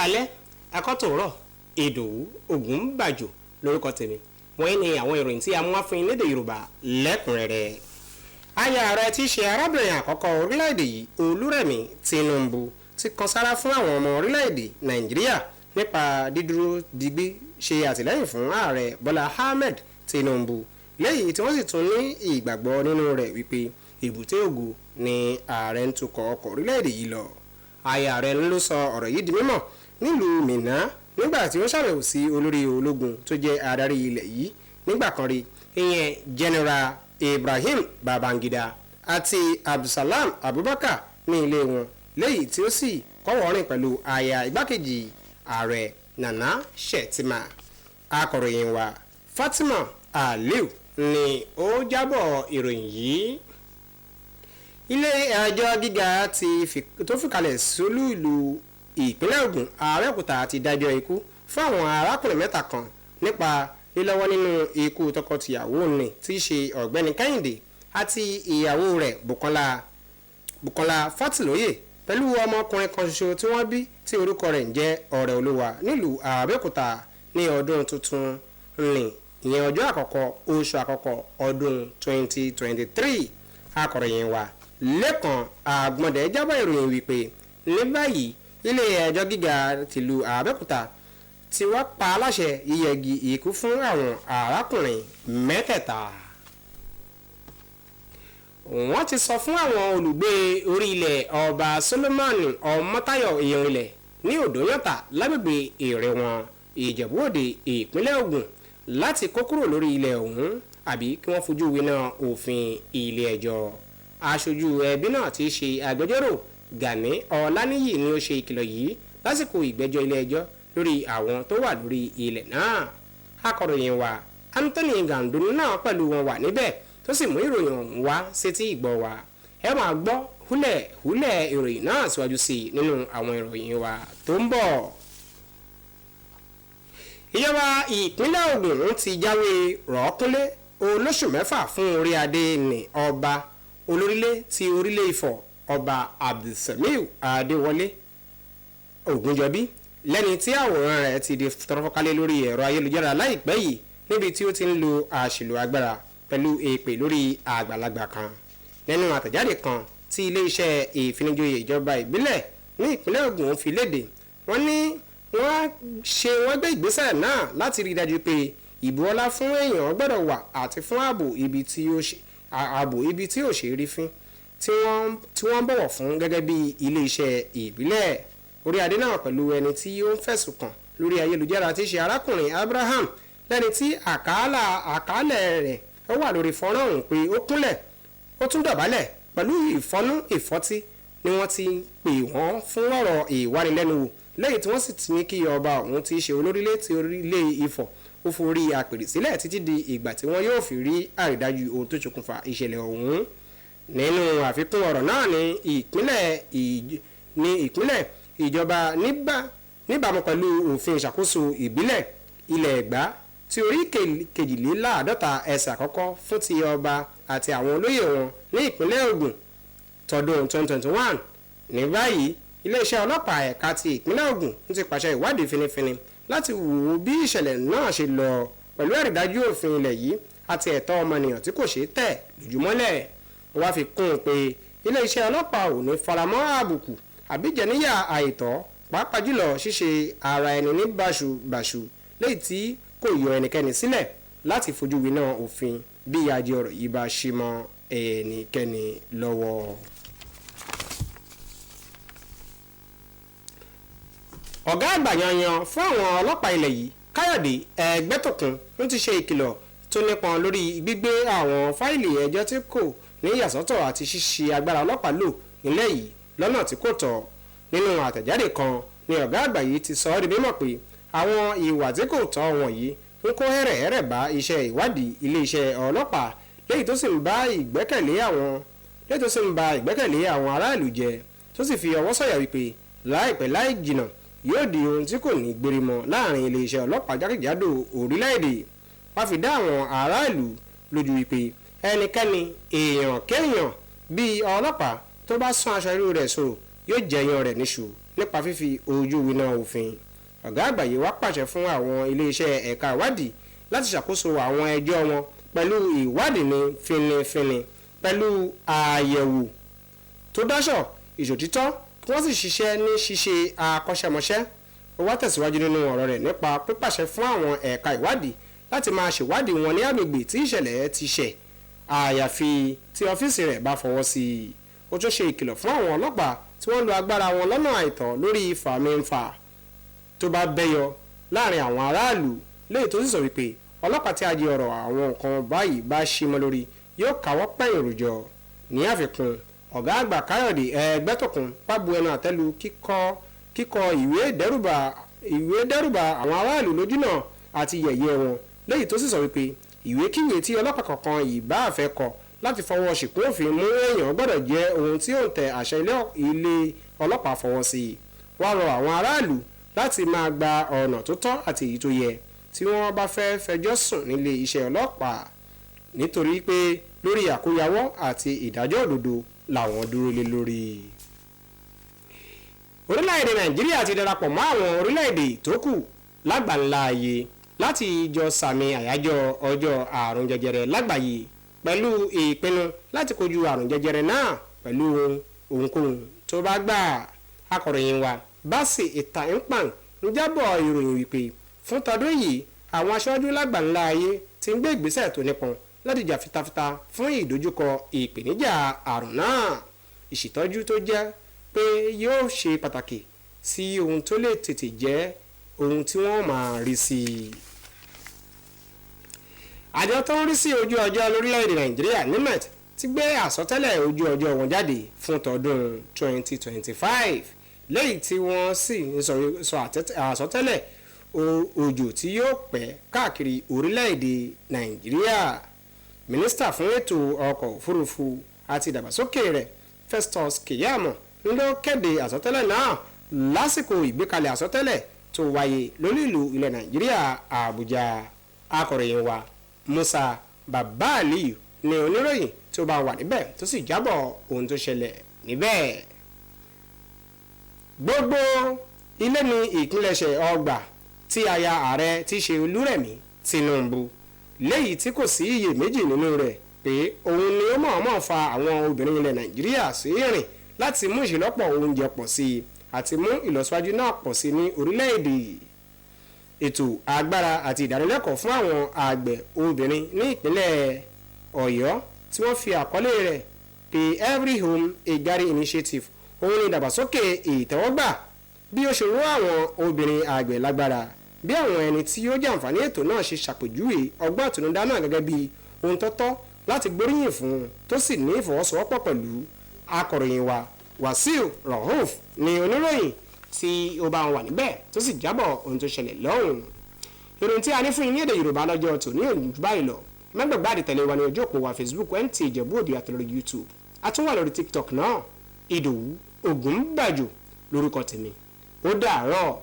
Akọ́talẹ́ akọ́tòrọ̀ Ìdòwú Ògúnbàjò lórúkọ tèmi. Wọ́n ní àwọn ìròyìn tí a mú wá fún yín lédè Yorùbá lẹ́kùnrẹ́rẹ́. Aya ààrẹ tí í ṣe arábìnrin àkọ́kọ́ orílẹ̀-èdè yìí, Olúrẹ̀mí Tinubu, ti kan sára fún àwọn ọmọ orílẹ̀-èdè Nàìjíríà nípa dídúró digbí ṣe àtìlẹ́yìn fún ààrẹ Bọ́lá Ahmed Tinubu, lẹ́yìn tí wọ́n sì tún ní ìgbàgbọ́ nínú rẹ̀ wípé èbúté ògo ni ààrẹ ń tukọ̀ ọkọ̀ orílẹ̀-èdè yìí lọ. Aya ààrẹ ló sọ ọ̀rọ̀ yìí di mímọ̀ nílùú Minna nígbà tí ó ṣàbẹ̀wò sí olórí ológun tó jẹ́ adarí ilẹ̀ yìí nígbà kan rí, ìyẹn General Ibrahim Babangida àti Abdulsalam Abubakar ní ilé wọn, léyìí tí ó sì kọ́wọ̀ọ́rìn pẹ̀lú aya igbákejì ààrẹ Nana Shettima. Akọ̀ròyìn wa Fatima Aliu ni ó jábọ̀ ìròyìn yìí. Ilé ẹjọ́ gíga tó fìkàlẹ̀ sólú ìlú ìpínlẹ̀ Ògùn, Abẹ́òkúta, ti dájọ́ ikú fún àwọn arákùnrin mẹ́ta kan nípa lílọ́wọ́ nínú ikú tọkọ-tìyàwó ní tí í ṣe ọ̀gbẹ́ni Kẹ́hìndé àti ìyàwó rẹ̀ Bùkọ́lá Fátìlóyè pẹ̀lú ọmọkùnrin kan ṣoṣo tí wọ́n bí tí orúkọ rẹ̀ ń jẹ́ Ọ̀rẹ́ Olúwa nílùú Abẹ́òkúta ní ọdún tuntun ní, ìyẹn ọjọ́ àkọ́kọ́ oṣù àkọ́kọ́ ọdún 2023. Akọ̀ròyìn wa Lẹ́kàn Àgbọ̀ndẹ̀ jábọ̀ ìròyìn wípé ní báyìí, ilé ẹjọ́ gíga tìlú Abẹ́òkúta ti wá pa aláṣẹ yíyẹgi ikú fún àwọn arákùnrin mẹ́tẹ̀ẹ̀ta. Wọ́n ti sọ fún àwọn olùgbé orí ilẹ̀ ọba Solomon Ọmọ́táyọ̀ Ìrìnlẹ̀ ní Òdòyàntà lágbègbè Ìrẹ̀wọ̀n, Ìjẹ̀bú Òde, ìpínlẹ̀ Ògùn láti kó kúrò lórí ilẹ̀ ọ̀hún àbí kí wọ́n fojú winá òfin ilé ẹjọ́. Aṣojú ẹbí náà tí í ṣe agbẹjọ́rò Gani Ọláníyì ni ó ṣe ìkìlọ̀ yìí lásìkò ìgbẹ́jọ́ ilé ẹjọ́ lórí àwọn tó wà lórí ilẹ̀ náà. Akọ̀ròyìn wa Anthony Gandonu náà pẹ̀lú wọn wà níbẹ̀ tó sì mú ìròyìn ọ̀hún wá sétí ìgbọ́ wa. Ẹ máa gbọ́ húlẹ̀ húlẹ̀ ìròyìn náà síwájú sí i nínú àwọn ìròyìn wa tó ń bọ̀. Ìjọba ìpínlẹ̀ Ògùn ti jáwé rọ̀ọ́kúnlé olóṣù 6 fún orí adé ní ọba olórílẹ̀ ti orílẹ̀ Ifọ̀, ọba Abdulsamiu Adéwọlé Ògúnjọbí, lẹ́ni tí àwòrán rẹ̀ ti di tọrọfọ́kálẹ̀ lórí ẹ̀rọ ayélujára láìpẹ́ yìí níbi tí ó ti ń lo àṣìlò agbára pẹ̀lú èpè lórí àgbàlagbà kan. Nínú àtẹ̀jáde kan tí iléeṣẹ́ ìfinijoyè ìjọba ìbílẹ̀ ní ìpínlẹ̀ Ògùn fi léde, wọ́n ní wọ́n gbé ìgbésẹ̀ náà láti rí i dájú pé ìbú ọlá fún èèyàn gbọ́dọ̀ wà àti fún ààbò ibi tí ò ṣe rí fín tí wọ́n bọ̀wọ̀ fún gẹ́gẹ́ bí iléeṣẹ́ ìbílẹ̀. Orí adé náà pẹ̀lú ẹni tí ó ń fẹ̀sùn kàn lórí ayélujára tí í ṣe arákùnrin Abraham, lẹ́ni tí àkàálẹ̀ rẹ̀ ó wà lórí fọ́nrán ọ̀hún pé ó kúnlẹ̀ ó tún dọ̀bálẹ̀ pẹ̀lú ìfọ́nú ìfọ́tí ni wọ́n ti pè wọ́n fún ọ̀rọ̀ ìwánilẹ́nuwò, lẹ́yìn tí wọ́n sì ti ní kí ọba ọ̀hún ti ṣe olórílẹ̀ ti orílẹ̀ Ifọ̀ ó forí àpèrè sílẹ̀ títí di ìgbà tí wọ́n yóò fi rí àrídájú ohun tó ṣokùnfà ìṣẹ̀lẹ̀ ọ̀hún. Nínú àfikún ọ̀rọ̀ náà ní ìpínlẹ̀ ìjọba níbàámu pẹ̀lú òfin ìṣàkóso ìbílẹ̀ ilẹ̀ Ẹ̀gbá tí orí 52 ẹsẹ̀ àkọ́kọ́ fún ti ọba àti àwọn olóyè wọn ní ìpínlẹ̀ Ògùn tọdún 2021. Ní báyìí, iléeṣẹ́ ọlọ́pàá ẹ̀ka ti ìpínlẹ̀ Ògùn ti pàṣẹ ìwádìí finifini láti wò ó bí ìṣẹ̀lẹ̀ náà ṣe lọ pẹ̀lú àrídájú òfin ilẹ̀ yìí àti ẹ̀tọ́ ọmọnìyàn tí kò ṣeé tẹ̀ lójúmọ́lẹ̀. Wọ́n fi kún un pé iléeṣẹ́ ọlọ́pàá ò ní faramọ́ àbùkù àbí jẹníyà àìtọ́, pàápàá jùlọ ṣíṣe ara ẹni ní báṣubàṣu léyìí tí kò yọ ẹnikẹ́ni sílẹ̀ láti fojú winá òfin bí ajé ọ̀rọ̀ yìí bá ṣe mọ́ ẹnikẹ́ni lọ́wọ́. Ọ̀gá àgbà yanyan fún àwọn ọlọ́pàá ilẹ̀ yìí, Káyọ̀dé Ẹgbẹ́tókun, ń ti ṣe ìkìlọ̀ tó nípọn lórí gbígbé àwọn fáìlì ẹjọ́ tí kò ní ìyàsọ́tọ̀ àti ṣíṣe agbára ọlọ́pàá lò nílẹ̀ yìí lọ́nà tí kò tọ́. Nínú àtẹ̀jáde kan ni ọ̀gá àgbà yìí ti sọ ọ́ di mímọ̀ pé àwọn ìwà tí kò tọ́ wọ̀nyí ń kó hẹ́rẹ̀hẹ́rẹ̀ bá iṣẹ́ ìwádìí iléeṣẹ́ ọlọ́pàá, léyìí tó sì ń ba ìgbẹ́kẹ̀lé àwọn aráàlú jẹ́, tó sì fi ọwọ́ sọ̀yà wípé láìpẹ́ láì jìnà yóò di ohun tí kò ní gbérí mọ́ láàrin iléeṣẹ́ ọlọ́pàá jákèjádò orílẹ̀-èdè. Wọ́n fi dá àwọn aráàlú lójú wípé ẹnikẹ́ni èèyàn kéèyàn bíi ọlọ́pàá tó bá sún aṣọ irú rẹ̀ sòrò yóò jẹyàn rẹ̀ níṣu Nípa fífi ojú winá òfin, ọ̀gá àgbà yìí wá pàṣẹ fún àwọn iléeṣẹ́ ẹ̀ka ìwádìí láti ṣàkóso àwọn ẹjọ́ wọn pẹ̀lú ìwádìí ní finifini, pẹ̀lú àyẹ̀wò tó dáṣọ̀ ìṣòtítọ́, kí wọ́n sì ṣiṣẹ́ ní ṣíṣe akọ́ṣẹ́mọṣẹ́. Ó wá tẹ̀síwájú nínú ọ̀rọ̀ rẹ̀ nípa pípàṣẹ fún àwọn ẹ̀ka ìwádìí láti máa ṣèwádìí wọn ní agbègbè tí ìṣẹ̀lẹ̀ ti ṣẹ̀, àyàfi tí ọ́fíìsì rẹ̀ bá fọwọ́ sí i. Ó tún ṣe ìkìlọ̀ fún àwọn ọlọ́pàá tí wọ́n lo agbára wọn lọ́nà àìtọ́ lórí fàmíǹfà tó bá bẹ́yọ láàrin àwọn aráàlú, léyìí tó sì sọ wípé ọlọ́pàá tí a jẹ ọ̀rọ̀ àwọn nǹkan báyìí bá ṣí mọ́ lórí yóò káwọ́ pẹ̀yìn rojọ́. Ní àfikún, ọ̀gá àgbà Káyọ̀dé Ẹgbẹ́tókun pàbù ẹnu àtẹ́lu kíkọ ìwé dẹ́rùbà àwọn aráàlú lójúnà àti yẹ̀yẹ́ wọn, léyìí tó sì sọ wípé ìwékíwèé tí ọlọ́pàá kankan ìbá àfẹ́ kọ láti fọwọ́ ṣìkún òfin mú èèyàn gbọ́dọ̀ jẹ́ ohun tí òǹtẹ̀ àṣẹ ilé ọlọ́pàá fọwọ́ sí i. Wá rọ àwọn aráàlú láti máa gba ọ̀nà tó tọ́ àti èyí tó yẹ tí wọ́n bá fẹ́ fẹjọ́ sùn nílé iṣẹ́ ọlọ́pàá, nítorí pé lórí àkóyawọ́ àti ìdájọ́ òdodo làwọn dúró lé lórí. Orílẹ̀-èdè Nàìjíríà ti darapọ̀ mọ́ àwọn orílẹ̀-èdè tó kù lágbàńlá ayé láti jọ sàmì àyájọ́ ọjọ́ àrùn jẹjẹrẹ lágbàáyé, pẹ̀lú ìpinnu láti kojú àrùn jẹjẹrẹ náà pẹ̀lú ohunkóhun tó bá gbà. Akọ̀ròyìn wa Báàsì Ìta Ìpàn ń jábọ̀ ìròyìn wípé fún tọdún yìí, àwọn aṣáájú lágbàńlá ayé ti ń gbé ìgbésẹ̀ tó nípọn láti jà fitafita fún ìdojúkọ ìpèníjà àrùn náà, ìṣètọ́jú tó jẹ́ pé yóò ṣe pàtàkì sí ohun tó lè tètè jẹ́ ohun tí wọ́n máa rí sí i. Àjọ tó ń rí sí ojú ọjọ́ lórílẹ̀‐èdè Nàìjíríà, NIMET, ti gbé àsọtẹ́lẹ̀ ojú ọjọ́ wọn jáde fún tọdún 2025, lẹ́yìn tí wọ́n sì ń sọ àsọtẹ́lẹ̀ òjò tí yóò pẹ́ káàkiri orílẹ̀‐èdè Nàìjíríà. Mínísítà fún ètò ọkọ̀ òfurufú àti ìdàgbàsókè rẹ̀, Festus Keyamo, ń ló kéde àsọtẹ́lẹ̀ náà lásìkò ìgbékalẹ̀ àsọtẹ́lẹ̀ tó wáyé lólú ìlú ilẹ̀ Nàìjíríà, Àbújá. Akọ̀ròyìn wa Musa Bàbá Aliyu ní oníròyìn tó bá wà níbẹ̀ tó sì jábọ̀ ohun tó ṣẹlẹ̀ níbẹ̀. Gbogbo ilé ní ìpilẹ̀ṣẹ̀ ọgbà tí aya ààrẹ ti ṣe, Olúrẹ̀mí Tinubu, léyìí tí kò sí iyèméjì nínú rẹ̀ pé òun ni ó mọ̀ọ́mọ̀ fa àwọn obìnrin ilẹ̀ Nàìjíríà sí ìrìn láti mú ìṣelọ́pọ̀ oúnjẹ pọ̀ sí i àti mú ìlọsíwájú náà pọ̀ sí ní orílẹ̀-èdè. Ètò agbára àti ìdánilẹ́kọ̀ọ́ fún àwọn àgbẹ̀ obìnrin ní ìpínlẹ̀ Ọ̀yọ́ tí wọ́n fi àkọlé rẹ̀ pé "Every Home a Garden Initiative", òun ni ìdàgbàsókè ìtẹ́wọ́gbà bí ó ṣe ró àwọn obìnrin àgbẹ̀ lágbára. Bí àwọn ẹni tí ó jàǹfààní ètò náà ṣe ṣàpèjúwe ọgbọ́n àtinúdá náà gẹ́gẹ́ bí ohun tọ́tọ́ láti gbóríyìn fún, tó sì ní ìfọwọ́sowọ́pọ̀ pẹ̀lú. Akọ̀ròyìn wa Wàsíù Rahuf ni oníròyìn tí ó bá wà níbẹ̀ tó sì jábọ̀ ohun tó ṣẹlẹ̀ lọ́hùn. Ìròyìn tí a ní fún yín ní èdè Yorùbá lọ́jọ́ tòní òní jù báyìí lọ. Mẹ́gbẹ̀gbà àdìtẹ̀lé wa ní ojú òpó wa Facebook, MT Ìjẹ̀bú Òde, àti lórí YouTube. A tún wà lórí TikTok náà. Ìdòwú Ògúnbàjò lórúkọ tèmi. Ó dàárọ̀.